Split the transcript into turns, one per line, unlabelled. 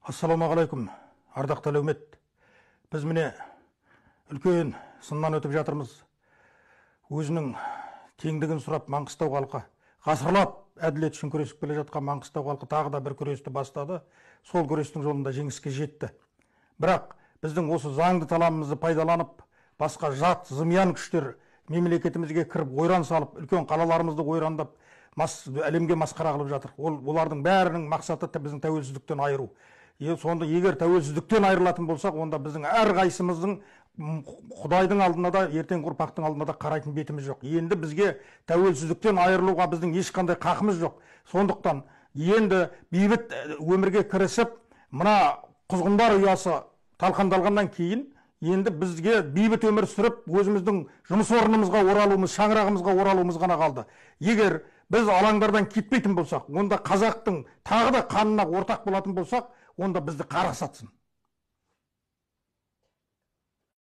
Ассалаумағалейкум, ардақты әлеумет. Біз міне үлкен сыннан өтіп жатырмыз. Өзінің теңдігін сұрап Маңғыстау халқы, ғасырлап әділет үшін күресіп келе жатқан Маңғыстау халқы тағы да бір күресті бастады. Сол күрестің жолында жеңіске жетті. Бірақ біздің осы заңды талабымызды пайдаланып, басқа жат, зымиян күштер мемлекетімізге кіріп ойран салып, үлкен қалаларымызды ойрандап, әлемге масқара қылып жатыр. Олардың бәрінің мақсаты біздің тәуелсіздіктен айыру. Сонда егер тәуелсіздіктен айырылатын болсақ, онда біздің әрқайсымыздың Құдайдың алдында да, ертеңгі ұрпақтың алдында да қарайтын бетіміз жоқ. Енді бізге тәуелсіздіктен айырылуға біздің ешқандай қақымыз жоқ. Сондықтан енді бейбіт өмірге кірісіп, мына құзғындар ұясы талқандалғаннан кейін енді бізге бейбіт өмір сүріп, өзіміздің жұмыс орнымызға оралуымыз, шаңырағымызға оралуымыз ғана қалды. Егер біз алаңдардан кетпейтін болсақ, онда қазақтың тағы да қанына ортақ болатын болсақ, онда бізді қара сатсын.